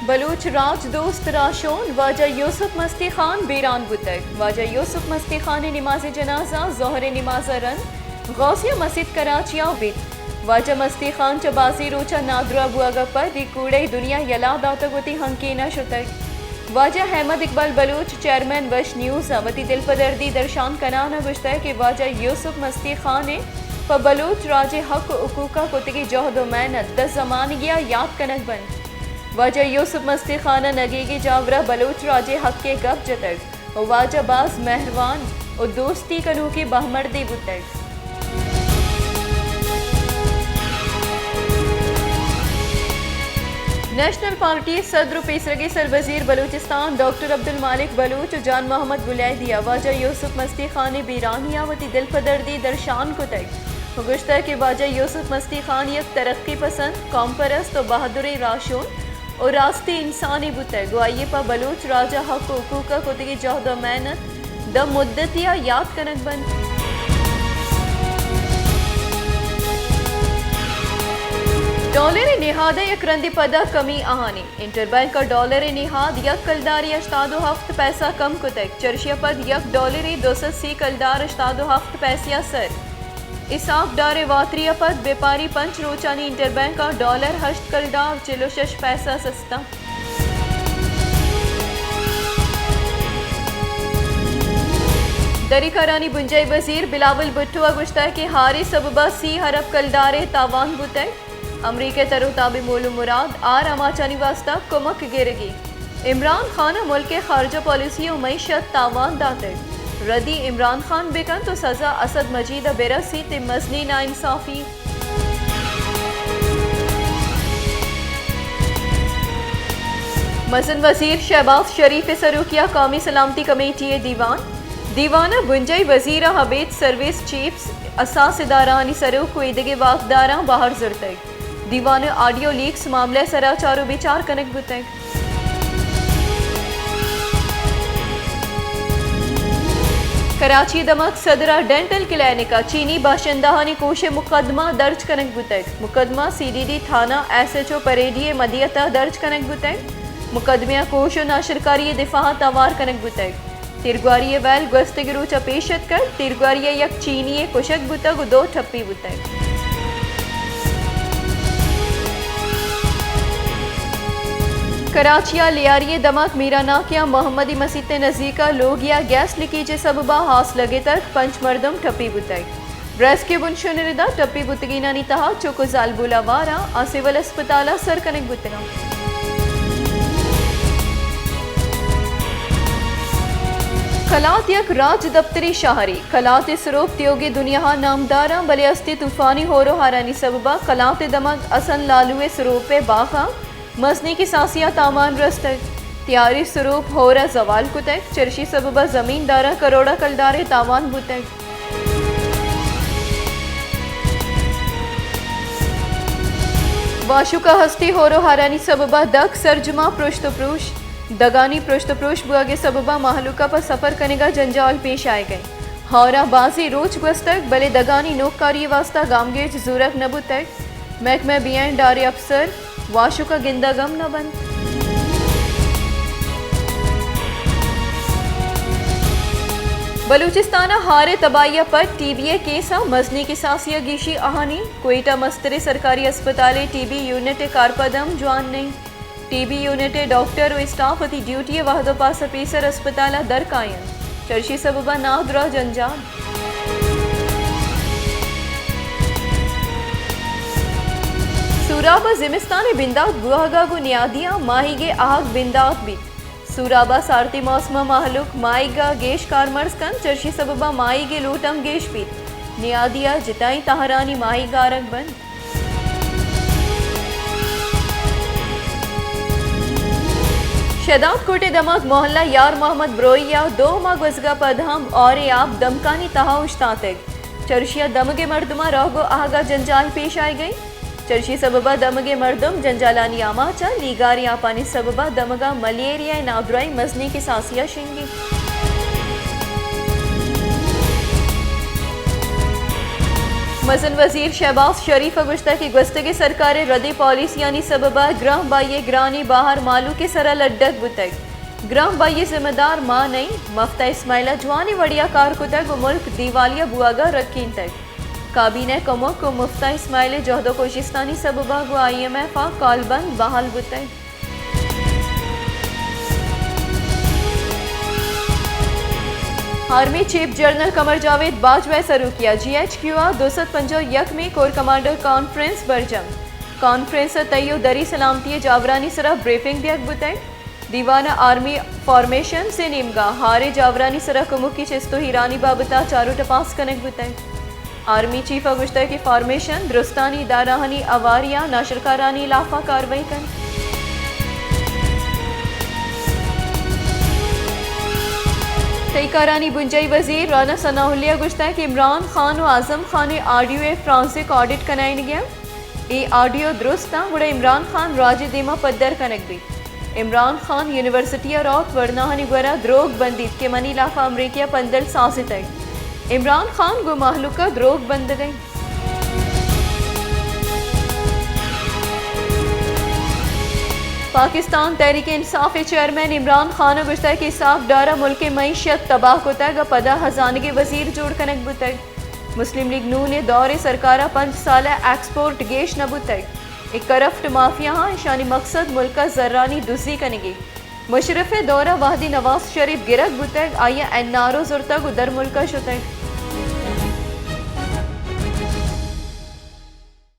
بلوچ راج دوست راہشون واجہ یوسف مستی خان بیران بوتگ۔ واجہ یوسف مستی خان ءِ نماز جنازہ ظہر ءِ نماز ءَ رند غوثیہ مسیت کراچی ءَ بیت۔ واجہ مستی خان چہ بازیں روچ ءَ نادراہ بوگ ءَ پد اے کوڑئی دنیا یلہ داتگ، وتی ہنکین ءَ شتگ۔ واجہ احمد اقبال بلوچ چیئرمین وش نیوز ءَ وتی دلپدردی درشان کنان ءَ گوشتگ کہ واجہ یوسف مستی خان ءِ پہ بلوچ راج ءِ حق ءُ حقوق ءَ کتگیں جہد ءُ محنت داں زمانگے ءَ یات کنگ بنت۔ واجہ یوسف مستی خان ءَ نگیگیں جاور ءَ بلوچ راج ءِ حق ءِ گپ جتگ ءُ واجہ باز مہروان ءُ دوستی کنوکیں بہمردے بوتگ۔ نیشنل پارٹی ءِ صدر ءُ پیسرگیں سروزیر بلوچستان ڈاکٹر عبدالمالک بلوچ ءُ جان محمد بلیدی ءَ واجہ یوسف مستی خان ءِ بیرانی ءَ وتی دلپدردی درشان کتگ ءُ گوشتگ کہ واجہ یوسف مستی خان یک ترقی پسند، قوم پرست ءُ بہادریں راہشون ءُ راستی انسانے بوتگ ءُ آئی ءِ پہ بلوچ راج ءِ حق ءُ حقوق ءَ کتگیں جہد ءُ محنت داں مدتے ءَ یات کنگ بنت۔ ڈالر ءِ نہاد ءَ یک رندے پدا کمی آہانی۔ انٹر بینک ءَ ڈالر ءِ نہاد یک کلدارے ہشتاد ءُ ہفت پیسہ کم کتگ، چرشی ءَ پد یک ڈالرے دو سد سی کلدار ہشتاد ءُ ہفت پیسہ ءَ سر۔ اسحاق ڈار ءِ واتری ءَ پد بیپاری پنچ روچانی انٹر بینک ءَ ڈالر ہشت کلدار چل ءُ شش پیسہ سستا۔ دری کارانی بنجاہی وزیر بلاول بھٹو ءَ گوشتگ کہ ہار ءِ سبب ءَ سی ارب کلدار ءِ تاوان بوتگ۔ امریکہ ءِ تر ءُ تاب ءِ مول ءُ مراد ہار آماچانی واستہ کمک گرگی۔ عمران خان ءَ ملک ءِ خارجہ پالیسی ءُ معیشت تاوان داتگ۔ ردی عمران خان بہ کنت ءُ سزا اسد مجید ءَ بہ رسیت، اے مزنیں ناانصافی۔ مزن وزیر شہباز شریف ءِ سروکی ءَ قومی سلامتی کمیٹی ءِ دیوان۔ دیوان ءَ بنجاہی وزیراں، ابید سروس چیفز، حساس ادارہانی سروک ءُ ایدگہ واکداراں بہر زرتگ۔ دیوان ءَ آڈیو لیکس معاملہ ءِ سرا چار ءُ بچار کنگ بوتگ۔ کراچی ءِ دمگ صدر ءِ ڈینٹل کلینک ءَ چینی باشندہانی کوش ءِ مقدمہ درج کنگ بوتگ۔ مقدمہ سی ڈی ڈی تھانہ ایس ایچ او پریڈی ءِ مدیت ءَ درج کنگ بوتگ۔ مقدمہ ءَ کوش ءُ ناشرکاری ءِ دفاع ءَ توار کنگ بوتگ۔ تیرگواری ءِ ویل گوستگیں روچ ءَ پیش اتکگ۔ تیرگواری ءَ یک چینی یے کشگ بوتگ ءُ دو ٹپی بوتگ۔ کراچی ءِ لیاری ءِ دمگ میراناکیاں محمدی مسیت ءِ نزیک ءَ لوگے ءَ گیس لیکیج ءِ سبب ءَ آس لگتگ، پنچ مردم ٹپی بوتگ۔ ریسکیو بنشون ءِ ردا ٹپی بوتگینانی تہا چک ءُ زالبول آوار اَنت، آ سول اسپتال ءَ سر کنگ بوتگ اَنت۔ کلات یک راجدپتری شہرے۔ کلات ءِ سروپ تیوگیں دنیا ءَ نامدار اَنت، بلے ہستی طوفانی ہور ءُ ہارانی سبب ءَ کلات ءِ دمگ حسن لالو ءِ سروپ ءِ باغاں مزنیں کساسے ءَ تاوان رستگ۔ تیاری سروپ ہور ءَ زوال کتگ، چرشی سبب ءَ زمینداراں کروڑاں کلدار ءِ تاوان بوتگ۔ واشک ءَ ہستی ہور ءُ ہارانی سبب ءَ دگ سرجم ءَ پرشت ءُ پروش۔ دگانی پرشت ءُ پروش بوگ ءِ سبب ءَ مہلوک ءَ پہ سفر کنگ ءَ جنجال پیش آیگ ءَ اِنت۔ ہور ءَ بازیں روچ گوستگ، بلے دگانی نوکاری ءِ واستہ گامگیج زورگ نہ بوتگ۔ محکمہ بی اینڈ آر ءِ افسر واشک ءَ گندگ ہم نہ بنت۔ بلوچستان ءَ ہار ءِ تباہی ءَ پد ٹی بی ءِ کیساں مزنیں کساسے ءَ گیشی آہانی۔ کوئٹہ ءِ مستریں سرکاری اسپتال ءِ ٹی بی یونٹ ءِ کارپد ہم جوان نہ اِنت۔ ٹی بی یونٹ ءِ ڈاکٹر ءُ اسٹاف وتی ڈیوٹی ءِ وہد ءَ پاس ءَ پیسر اسپتال ءَ در کاینت، چرشی سبب ءَ نادراہ جنجال۔ سوراب ءَ زمستان ءِ بندات بوہگ ءَ گوں نیادیاں ماہیگ ءِ آہگ بندات بیت۔ سوراب ءَ سارتی موسم ءَ مہلوک ماہیگ ءَ گیش کارمرز کنت، چرشی سبب ءَ ماہیگ ءِ لوٹ ہم گیش بیت۔ نیادی ءَ جتائیں تہرانی ماہیگ آرگ بنت۔ شہداد کوٹ ءِ دمگ محلہ یار محمد بروئی ءَ دو ماہ گوزگ ءَ پد ہم ہور ءِ آپ دمکانی تہا اوشتاتگ۔ چرشی ءَ دمگ ءِ مردماں رہگ ءُ آہگ ءَ جنجال پیش آیگ ءَ اِنت۔ چرشی سبب ءَ دمگ ءِ مردم جنجالانی آماچ اَنت۔ لیگاریں آپانی سبب ءَ دمگ ءَ ملیریا ءِ نادراہی مزنیں کساسے ءَ شنگ اِنت۔ مزن وزیر شہباز شریف ءَ گوشتگ کہ گوستگیں سرکار ءِ ردیں پالیسیانی سبب ءَ گرانبہائی ءِ گرانیں بہر مہلوک ءِ سرا لڈگ بوتگ۔ گرانبہائی ءِ ذمہ دار ما نہ ایں، مفتاح اسماعیل ءَ جوانیں وڑے ءَ کار کتگ ءُ ملک دیوالیہ بوہگ ءَ رکینتگ۔ کابینہ ءِ کمک ءُ مفتاح اسماعیل ءِ جہد ءُ کوشستانی سبب ءَ گوں آئی ایم ایف ءَ کالبند بحال بوتگ۔ آرمی چیف جنرل قمر جاوید باجوہ ءِ سروکی ءَ جی ایچ کیو ءَ دو سد پنجاہ ءُ یکمی کور کمانڈر کانفرنس برجم۔ کانفرنس ءَ تئی ءُ دری سلامتی ءِ جاورانی سرا بریفنگ دیگ بوتگ۔ دیوان ءَ آرمی فارمیشنز ءِ نیمگا ہاریں جاورانی سرا کمکی چست ءُ ہیرانی بابت ءَ چار ءُ ٹپاس کنگ بوتگ۔ آرمی چیف ءَ گوشتگ کہ فارمیشن درستانی ادارہانی ہواری ءَ ناشرکارانی ہلاف ءَ کاروائی کنت۔ تئی کارانی بنجاہی وزیر رانا ثناء اللہ ءَ گوشتگ کہ عمران خان ءُ اعظم خان ءِ آڈیو ءِ فارنزک آڈٹ کنائینگی انت۔ اے آڈیو درست انت، گڑا عمران خان راج ءِ دیما پدر کنگ بیت۔ عمران خان یونیورسٹی ءَ روت، ورناہانی گورا دروگ بندیت کہ منی ہلاف ءَ امریکہ ءَ پندل سازتگ۔ عمران خان گوں مہلوک ءَ دروگ بندگ ءَ انت۔ پاکستان تحریک انصاف ءِ چیئرمین عمران خان ءَ گوشتگ کہ اسحاق ڈار ءَ ملک ءِ معیشت تباہ کتگ ءُ پدا ہزانگ ءِ وزیر جوڑ کنگ بوتگ۔ مسلم لیگ نون ءِ دور ءَ سرکار ءَ پنچ سال ءَ ایکسپورٹ گیش نہ بوتگ۔ اے کرپٹ مافیاہاں، اشانی مقصد ملک ءَ زرانی دزی کنگی۔ مشرف ءِ دور ءَ وہدے نواز شریف گرگ بوتگ، آئی ءَ این آر او زرتگ ءُ در ملک ءَ شتگ۔